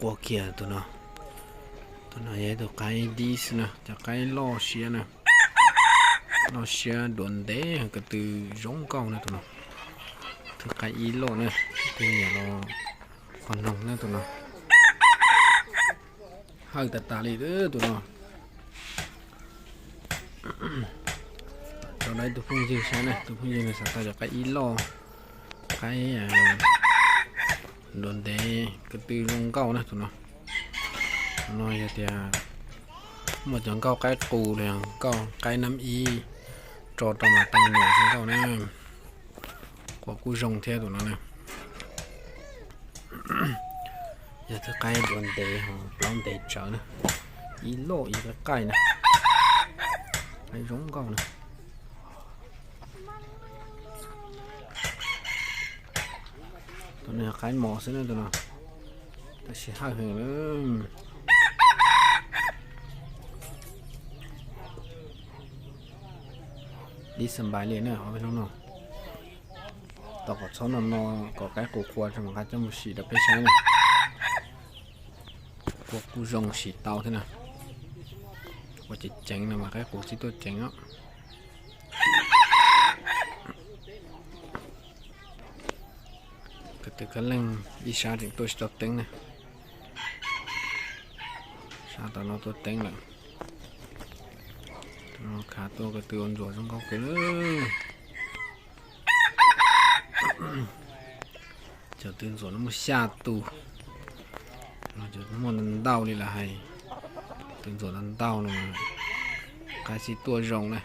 Quaj kiag tus no. Tus no yog ib tug qaib dib xwb na, cov qaib loj siab na. Loj siab duav ntev, ko tw zoo nkauj na tus no. Tus qaib ib loj na, tus nyiam los qhov noog na tus no. Hawj tas tas li tus no. Tso rau ib tug phooj ywg saib na, tus phooj ywg nws xav tau cov qaib ib loj, qaib duav ntev ko tw zoo nkauj na tus no. Tus no yog tias muaj cov nkauj qaib qus los yog nkauj qaib nab ib tso rau mas tau nyuam zoo nkauj na. Quaj kuj zoo thiab tus no na. Yog tus qaib duav ntev ho plaub ntev tsawv na, ib loj ib qaij na, qaib zoo nkauj na. Tus no yog qaib mos xwb na tus no, tab sis hawj heev na. Dib xas npais li na ob peb hnub no. Tos kom txhob no no kom qaib qus qua tso mam nqa coj mus sim rau peb saib na. Quaj kuj zoo sim tau thiab na. Quaj ceev ceev no mas qaib qus txib tuaj ceev os. Ko tw kab leej ib sab tseem tuaj tsis tau teeb na. Sab tom no tuaj teeb lawm. Khav tuaj ko tw ua ntsuas zoo nkauj kawg li. Cov tw ntxuam no muaj xya tus, muaj ntau ntau li lawm hais. Tw ntxuam ntau ntau no, qaib txib tuaj zoo na.